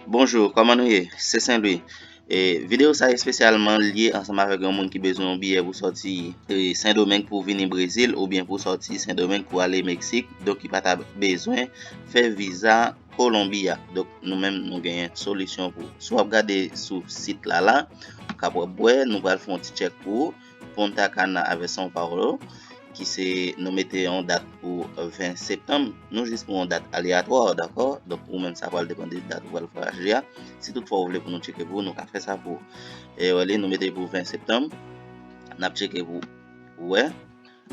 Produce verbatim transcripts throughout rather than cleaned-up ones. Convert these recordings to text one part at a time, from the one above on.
Bonjou, kòman nou ye? Se Sen Lwi. E, videyo sa espesyalman lye ansanm avèk yon moun ki bezwen yon biyè pou sòti e, Sendomeng pou vini Brezil oubyen pou sòti Sendomeng pou ale Meksik. Donk, ki pa ta bezwen fè viza Kolonbi a. Donk, nou menm, nou genyen solisyon pou. Si w ap gade sou sit la la, k ap wè, nou pral fè yon ti tchèk pou ou. Punta Cana avè São Paulo, ki se nou mete yon dat pou ven septanm. Nou jis pran yon dat aleyatwa, dakò? Donk, ou menm sa pral depann de dat ou pral vwayaje a. Si toutfwa ou vle pou nou tcheke pou ou, nou ka fè sa pou ou. E wè li, nou mete pou ven septanm. N ap tcheke pou ou wè.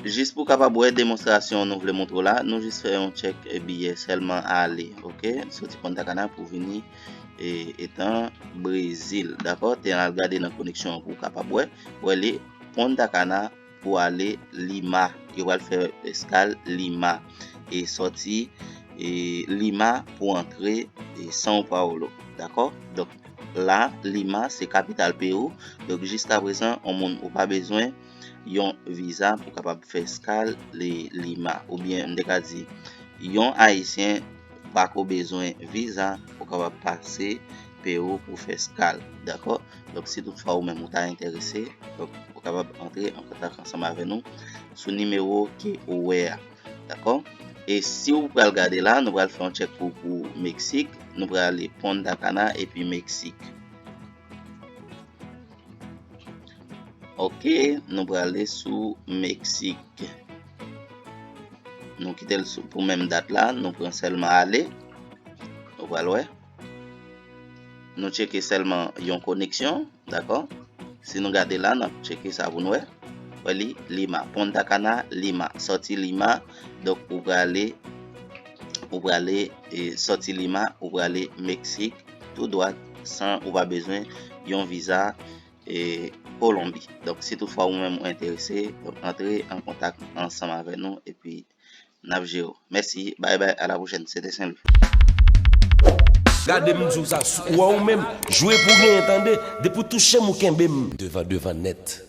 Jis pou w kapab wè demonstrasyon nou vle montre w la, nou jis fè yon tchèk e, biyè sèlman ale, oke? Soti Punta Cana pou vini e, etan Brezil, dakò? Te al gade nan koneksyon an pou w kapab wè. Wè li, Punta Cana pou ale Lima. Yo pral fè eskal Lima e sòti e, Lima pou antre e, São Paulo, dakò? Donk, la, Lima se kapital Pewou. Donk, jiska prezan, yon moun ou pa bezwen yon viza pou kapab fè eskal li Lima. Oubyen, m te ka di, yon Ayisyen pa ko bezwen viza pou kapab pase Pewou pou fè eskal, dakò? Donk, si toutfwa ou menm ou ta enterese, donk, ou kapab antre an kontak ansanm avè nou sou nimewo ke ou wè a, dakò? E si ou pral gade la, nou pral fè yon tchèk pou, pou Meksik, nou pral ale Punta Cana epi Meksik. Oke, nou prale sou Meksik. Nou kite l sou, pou menm dat la, nou pran sèlman ale. Nou pral wè. Nou tcheke sèlman yon koneksyon, dakò? Si nou gade la, n ap tcheke sa pou n wè. Wè li, Lima, Punta Cana, Lima. Sòti Lima, donk ou prale, ou prale, e, sòti Lima, ou prale Meksik, tou dwat, san ou pa bezwen yon viza e, Kolonbi. Donk, si toutfwa ou menm ou enterese, donk, antre an kontak ansanm avè nou epi n ap jere w. Mèsi, bay bay, a la pwochèn. Se te Sen Lwi. Gade m di w sa, ou wè ou menm, jwe pou w genyen tande, depi w touche m ou kenbe m. Devan devan nèt.